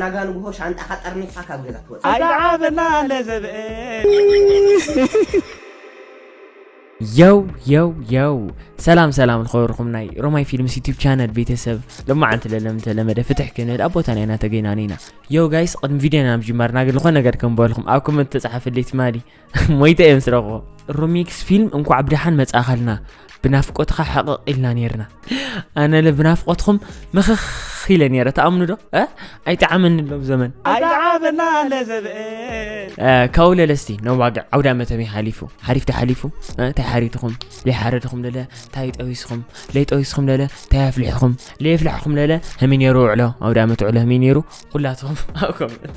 ናጋ ንግሆ ሻንጣኻ ጠርኒፍካ ካብ ገዛ ትወፅእ። ኣይዓበና ለዘብእ የው የው የው ሰላም ሰላም ዝኸበርኩም ናይ ሮማይ ፊልምስ ዩቲብ ቻነል ቤተሰብ። ሎማዓንቲ ለለምተለመደ ፍትሕ ክንብል ኣብ ቦታና ኢና ተገይናኒና። የው ጋይስ፣ ቅድሚ ቪድዮና ምጅማርና ግን ዝኾነ ነገር ከም በልኩም ኣብ ኮመንት ተፃሓፍልይ ትማሊ ሞይተ እዮም ስረቆ። ሮሚክስ ፊልም እንኳዕ ብደሓን መፃእኻልና። ብናፍቆትኻ ሕቕቕ ኢልና ነይርና። ኣነለ ብናፍቆትኩም ምኽኽ ኢለ ነይረ። ተኣምኑ ዶ? እ? ኣይጠዓመኒ ሎም ዘመን። ኣይዓበና ለዘብእ እ፣ ካብኡ ለለስቲ ነዋግዕ ዓውደ ዓመት ከመይ ሓሊፉ? ሓሪፍ ዶ ሓሊፉ? እ፣ እንታይ ሓሪትኹም? ለይሓረድኹም ለለ እንታይ ጠዊስኹም? ለይጠዊስኹም ለለ እንታይ ኣፍሊሕኹም? ለየፍላሕኹም ለለ ከመይ ነይሩ ውዕሎ? ዓውደ ዓመት ውዕሎ ከመይ ነይሩ? ኩላትኹም ኣብ ኮመንት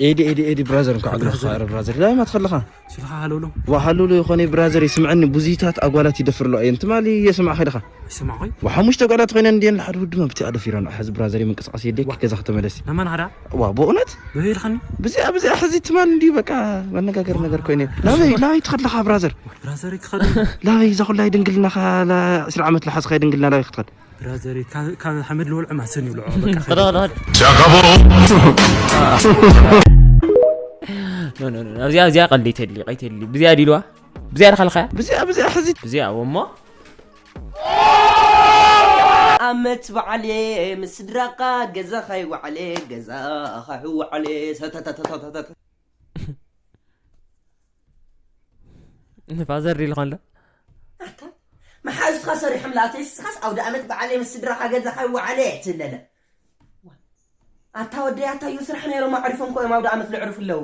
ኤዲ ኤዲ ኤዲ ብራዘር እንኳዕ ግረኻ ረ ብራዘር ዳይማ ትኸለኻ ስልኻ ሃለውሎ ዋሃሉሉ ይኾነ ብራዘር ይስምዐኒ ብዙይታት ኣጓላት ይደፍርሎ እየን ትማሊ የስማዕ ከይደኻ ይሰማዕ ኾይ ወሓሙሽተ ጓላት ኮይነን እንዲየን ሓደ ውድመ ብቲ ኣደፊረን ሕዚ ብራዘር ምንቅስቃስ የድልየኪ ገዛ ከተመለሲ ነመን ሃዳ ዋ ብእውነት በበይልኻኒ ብዚኣ ብዚኣ ሕዚ ትማሊ እንዲ በቃ መነጋገሪ ነገር ኮይነ ላበይ ላበይ ትኸለኻ ብራዘር ብራዘር ይክኸዱ ላበይ እዛ ኩላይ ድንግልናኻ ላ ዕስራ ዓመት ለሓዝኻይ ድንግልና ላበይ ክትኸድ ብራዘር ካብ ሓመድ ልወልዑ ማሰን ይብልዑ በቃ እዚኣ እዚኣ ቀልዲ ተድሊ ቀይተድሊ ብዚኣ ዲልዋ ብዚኣ ድኻልካ ብዚኣ ብዚኣ ሕዚ ብዚኣ ወሞ ኣመት በዓል ምስ ስድራኻ ገዛኻ ይወዓለ ገዛኻ ይወዓለ ሰተተተተተተ ንፋዘር ዲልኾን ዶ ኣታ መሓዝትኻ ሰሪሖም ለኣተይ ስኻስ ኣውደ ኣመት በዓል ምስ ስድራኻ ገዛኻ ይወዓለ ትለለ ኣታ ወደይ ኣታ እዩ ስራሕ ነይሮም ኣዕሪፎም ኮ እዮም ኣውደ ኣመት ልዕርፉ ኣለዉ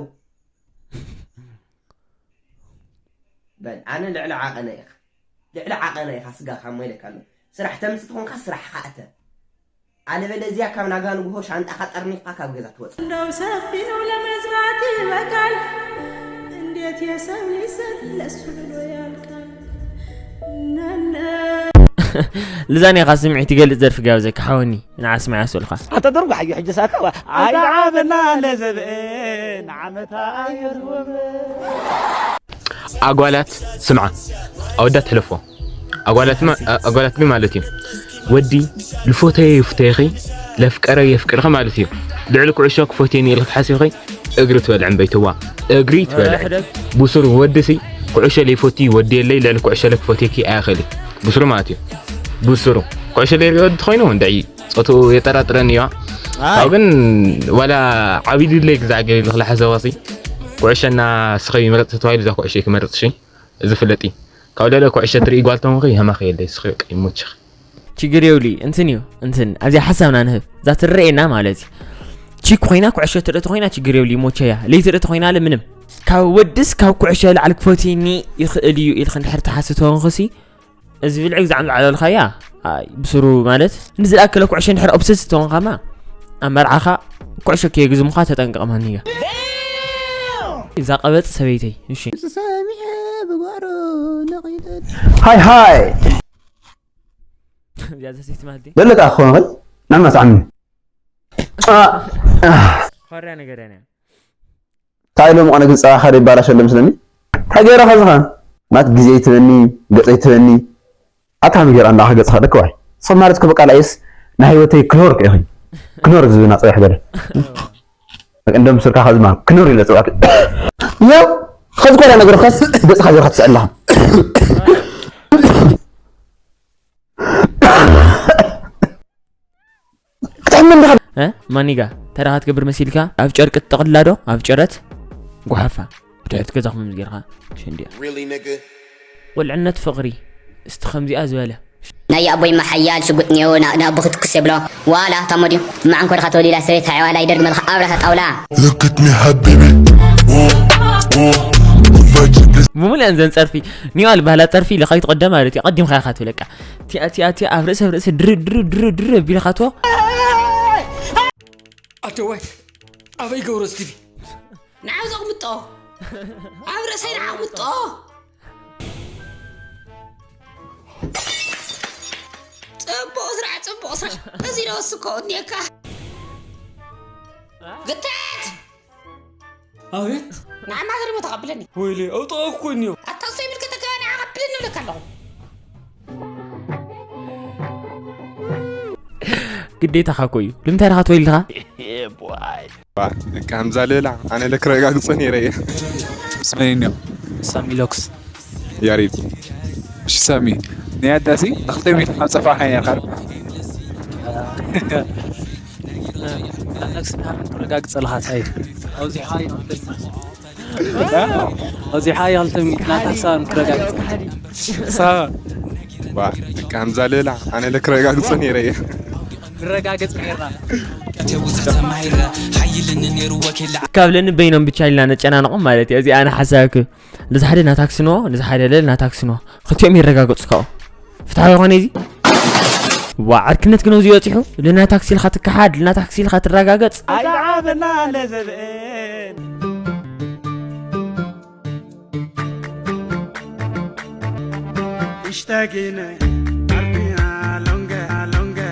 በል ኣነ ልዕሊ ዓቐነ ኢኻ ልዕሊ ዓቐነ ኢኻ ስጋኻ እሞ ኢለካ ኣሎ ስራሕ ተምፅእ ትኾንካ ስራሕኻ እተ ኣለበለዚያ ካብ ናጋ ንግሆ ሻንጣኻ ጠርኒፍካ ካብ ገዛ ትወፅእ እንደው ሰፊነው ለመዝራት ይበቃል። እንዴት የሰው ልጅ ስር ለሱ ብሎ ያልቃል። ነነ ልዛን ኢኻ ስምዒት ይገልፅ ደርፊ ጋብዘካ ሓወኒ ንዓስማ ያስልካ ኣታ ደርጉ ሓዩ ሕጂ ሳካ ኣይዓበና ለዘብእ ንዓመታ ኣየዝወበ ኣጓላት ስምዓ ኣወዳት ሕለፎ ኣጓላት ግን ማለት እዩ ወዲ ልፎተየ ይፍተየኺ ለፍቀረ የፍቅርኺ ማለት እዩ ልዕሊ ኩዕሾ ክፈትየኒ ኢልኪ ትሓሲብኺ እግሪ ትበልዕ እምበይትዋ እግሪ ትበልዕ ብሱር ወዲ ሲ ኩዕሾ ለይፈቲ ወዲ የለይ ልዕሊ ኩዕሾ ለክፈትየኪ ኣያኽእል ብሱሩ ማለት እዩ ብሱሩ ኩዕሾ ለይሪኦ ወዲ ተኮይኑ እንድዒ ፆትኡ የጠራጥረኒ እዩ ካብ ግን ዋላ ዓብይ ድለይ ግዛዕ ገይሩ ዝኽልሓሰ ወሲ ኩዕሸና ስኸ ይመረፅ ተባሂሉ እዛ ኩዕሸ ክመርፅ ሽ እዚ ፍለጢ ካብ ለለ ኩዕሸ ትርኢ ጓል ተኾንኺ የማኸ የለይ ስኸ በቃ ይሞችኽ ችግር የብሉ እንትን እዩ እንትን ኣብዚኣ ሓሳብና ንህብ እዛ ትረኤና ማለት እዩ ቺክ ኮይና ኩዕሸ ትርኢ ተኮይና ችግር የብሉ ይሞቸያ ለይቲ ርኢ ተኮይና ለ ምንም ካብ ወድስ ካብ ኩዕሸ ላዕሊ ክፈትኒ ይኽእል እዩ ኢልክ እንድሕር ትሓስብ ተኾንክሲ እዚ ብልዒ ብዛዕባ ዝዓለልካያ ኣይ ብስሩ ማለት ንዝኣክለ ኩዕሾ እንድሕር ኦብሰስ ተኾንካማ ኣብ መርዓኻ ኩዕሾ ከየግዝሙኻ ተጠንቀቕ ማንያ እዛ ቀበጥ ሰበይተይ እሺ ሰሚዐ ብጓሮ ነቒለ ሃይ ሃይ እዚኣ ዘሰይቲ ማለት ደለካ ክኾን ይኽእል ናማ ሳዕኒ ኾርያ ነገር እያ እንታይ ኢሎም ቆነ ግን ፀባኻ ዶ ይባላሸ ኣሎ ምስለኒ እንታይ ገይረ ከዝኻ ናት ግዜ ይትበኒ ገፀ ይትበኒ ኣታ ከመይ ገይራ እንዳኻ ገፅኻ ደክዋይ ሰብ ማለት ክበቃ ላየስ ናይ ህይወተይ ክኖር ከ ኢኺ ክኖር ዝብና ፀብሕ በለ እንደም ስርካ ከዝማ ክኖር ኢለ ፀዋክ ያው ከዚ ኮላ ነገር ከስ ገፅኻ ገይርካ ትስዕል ኣለኻ ክትሕመ እንዲኻ እ? ማኒጋ ተራ ክትገብር መሲልካ ኣብ ጨርቂ ትጠቕልላ ዶ ኣብ ጨረት ጓሓፋ ብድሕሪት ገዛኹም ምስ ጌርካ ሽንድያ ቁልዕነት ፍቕሪ እስቲ ከምዚኣ ዝበለ ናይ ኣቦይ ማሓያል ሽጉጥ ኔው ንኣቦ ክትኩስ የብሎ ዋላ ታሞ ድዩ ማዓንኮርካ ተወሊላ ሰበይት ሃዕዋላ ይደርግመልካ ኣብራህ ጣውላ Look at me, habibi. ብምሉእን ዘን ጸርፊ ኒዋ ዝበሃላ ጸርፊ ኢለ ከይትቐደ ማለት እዩ ቀዲምካ ኢኻ ትብለካ ቲኣ ቲኣ ቲኣ ኣብ ርእሲ ኣብ ርእሲ ድር ድር ድር ድር ኣቢልካቶ ኣደዋይ ኣበይ ገብረ ስቲቪ ንዓብ ዘቕምጦ ኣብ ርእሰይ ንዓቕምጦ ጽቡቕ ስራሕ ጽቡቕ ስራሕ እዚ ዶ ስኮ እኒካ ግታት ኣቤት ንዓማ ዘርሞ ተቐብለኒ ወይለ ኣውጣ እኮ እኒዮ ኣታ እሱ ይብልከ ተገባ ንዓ ቀብለኒ ይብለካ ኣለኹ ግዴታኻ እኮ እዩ። ልምንታይ ኢኻ ትበይልኻ? ከምዛ ሌላ ኣነ ለክረጋግጾ ነይረ እየ። ስመይን እዮም ሳሚሎክስ። ያሬድ። እሺ ሳሚ፣ ናይ ኣዳሲ ንክልተ ሚእቲ ካብ ፀፋዕካ ነርካ። ነክስና ክረጋግፀልካ ሳይድ ኣብዚሓ ይኸልተ ኣብዚሓ ይኸልተ ሚእቲ ናታሳ ንክረጋግፅ ሳ ከምዛ ሌላ ኣነ ለክረጋግጾ ነይረ እየ። ንረጋገፅ ነርና ተውዝተ ማይረ ሓይልን ነይሩ ወኪል ካብ ለኒ በይኖም ብቻ ኢልና ነጨናንቆም ማለት እዩ። እዚ ኣነ ሓሳብክ ንዚ ሓደ ናታክሲ ኖ ንዚ ሓደ ለል ናታክሲ ኖ ክልቲኦም ይረጋገጹ ካብኡ ፍትሓዊ ይኾነ እዚ ዋ ዓርክነት ግን ኣብዚ በፂሑ ልና ታክሲ ኢልካ ትከሓድ ልና ታክሲ ኢልካ ትረጋገጽ ኣይዓበና ለዘብእን اشتاقينا عرفينا لونجا لونجا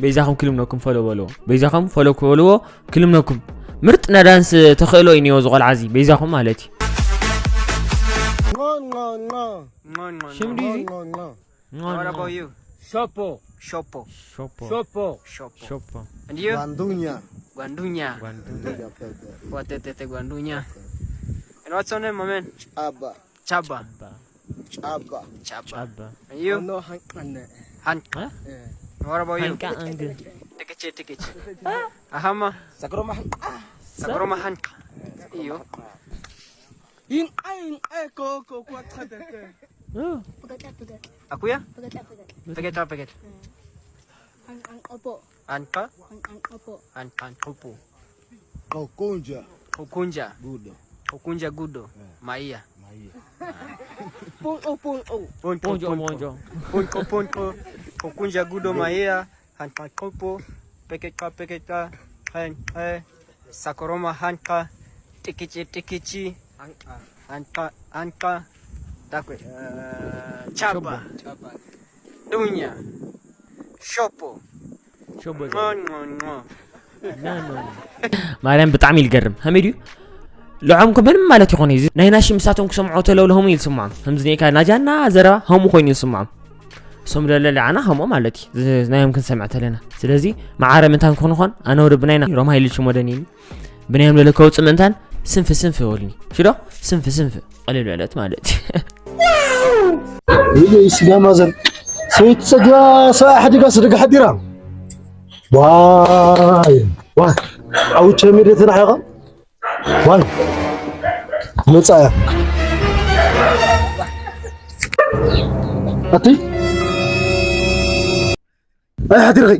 በይዛኹም ክልምነኩም ፈሎ በልዎ በይዛኹም ፈሎ ክበልዎ ክልምነኩም ምርጥ ናይ ዳንስ ተኽእሎ እዩ ኒዎ ዝቆልዓ እዚ በይዛኹም ማለት እዩ ሽም ድዩ እዚ What about you? Shopo. Shopo. Shopo. Shopo. Shopo. Shopo. And you? Guandunya. Guandunya. Guandunya. Watete Guandunya. And what's your name, my man? Chaba. Chaba. Chaba. Chaba. And you? Ono hankane. Han. Huh? What about you? Hanka ang. Tikichi tikichi. Ahama. Sakroma hanka. Sakroma Hanka. Iyo. Inqa inqa ko ko ko tadete. Oh. Pagata pagata. Akuya? Pagata pagata. Pagata pagata. Ang ang opo. Anka. Ang ang opo. Anka Kupu. Kokunja. Kukunja. Gudo. Kukunja Gudo. Maiya. Maiya. Pung o pung o. Ponco Ponco, ponco. Ponco ponco. Kukunja Gudo Maiya. Hanka Kupu. Pekeka pekeka. Hen he. Sakoroma Hanka. Tikichi tikichi. Hanka Hanka. Dakwe. Chaba. Dunya. Shopo. Shopo. No no no. No, no. ማርያም ብጣዕሚ ይልገርም ሃመይ ድዩ ልዖም ኮ ምንም ማለት ይኾነ እዚ ናይ ናሺ ምሳቶም ክሰምዖ ተለው ለሆሙ ይልስምዖም ከምዚ ኔካ ናጃና ዘረባ ሆሙ ኮይኑ ይስምዖም እሶም ለለ ልዓና ሆሞ ማለት እዩ ናዮም ክንሰምዕ ተለና ስለዚ መዓረ ምንታን ክኾኑ ኾን ኣነ ወደ ብናይና ሮማ ይልሽም ወደኒኒ ብናዮም ለለ ከውፅእ ምእንታን ስንፍ ስንፍ ወልኒ ሽዶ ስንፍ ስንፍ ቀሊል በለት ማለት እዩ ይገይ ስጋ ማዘር ሰይት ጸጋ ሰ ሓዲጋ ስደጋ ሓዲራ ዋይ ዋይ ኣውቸ ሚደ ተናሓኻ ዋይ መጻያ ኣቲ ኣይ ሓዲርኺ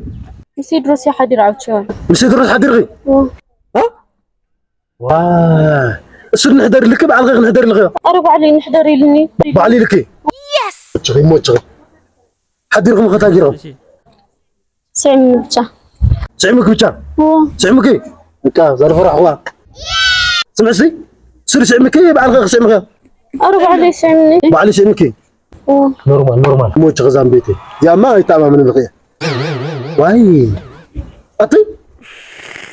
ምስ ድሮስ ሓዲር ኣውቸ ምስ ድሮስ ሓዲርኺ ዋ እሱ ንሕደር ልክ ባዕልኸ ክንሕደር ልኸ ኣረ ባዕለይ ንሕደር ኢልኒ ባዕሊ ልክ ሞችኺ ሞችኺ ሓዲርኩም ከታጊሮም ስዕም ብቻ ስዕምክ ብቻ ስዕምኪ በቃ ዘርፈራሕዋ ስምዕሲ ስሪ ስዕምኪ ባዕልኸ ክስዕምኸ ኣረ ባዕለይ ስዕምኒ ባዕሊ ስዕምኪ ኖርማል ኖርማል ሞች ከዛም ቤቴ ያማ ኣይተኣማምንን ርኽየ ዋይ ኣቲ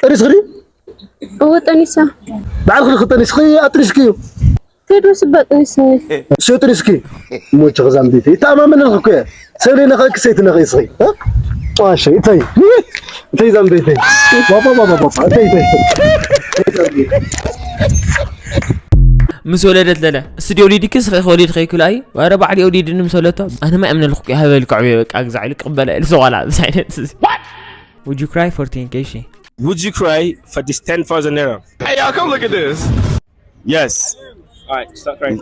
ጠኒስኽሪ እወ ጠኒሳ ባዕልኽሪ ክጠኒስኺ ኣጥኒስክዩ ቴድሮስ እባ ጠኒስኒ ሰጥኒስኪ ሞች ከዛም ቤቴ ይተኣማመንን ርኽኩ ሰብለይ ነኸእክ ሰይቲ ነኸእስኺ ጣሸ እንታይ እንታይ ዛም ቤቴ ባባ ባባ ባባ እንታይ እንታይ ምስ ወለደት ለለ ስቱዲዮ ሊድኪ ስኸ ወሊድ ኸይክሉ ኣይ ዋረ ባዕሊ ወሊድ ንምሰለቶ ኣነ ማ እምነ ልኩ ያህበል ከዕበ በቃ ግዛዕ ኢሉ ቅበለ ኢሉ ዝቆላ ብስ ዓይነት እዚ Would you cry for ten K? She Would you cry for this ten thousand naira? Hey, y'all, come look at this. Yes. All right, stop crying.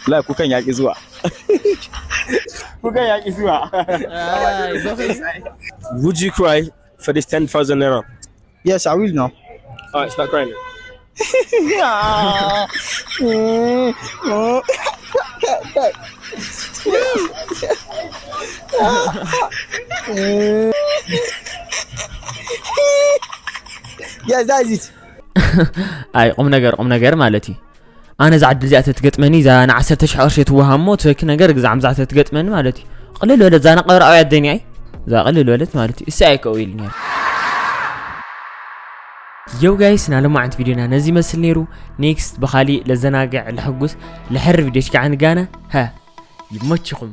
La kukan yaƙi zuwa. Kukan yaƙi zuwa. Would you cry for this ten thousand naira? Yes, I will now. Alright, start crying. Yes, that's it. ኣይ ቁም ነገር ቁም ነገር ማለት እዩ። ኣነ እዛ ዕድል እዚኣ ተትገጥመኒ እዛ ንዓሰርተ ሽሕ ቅርሺ ትወሃብ እሞ ትበኪ ነገር ግዛዕ ምዛዕ ተትገጥመኒ ማለት እዩ። ቅልል በለት እዛ ነቐብር ኣውያ ኣደኒ ኣይ እዛ ቅልል በለት ማለት እዩ። እሳ ኣይከው ኢል ነር። የው ጋይስ ናለማዓንት ቪዲዮና ነዚ ይመስል ነይሩ። ኔክስት ብኻሊእ ለዘናግዕ ለሕጉስ ለሕር ቪዲዮች ከዓ ንጋነ። ሀ ይመችኹም።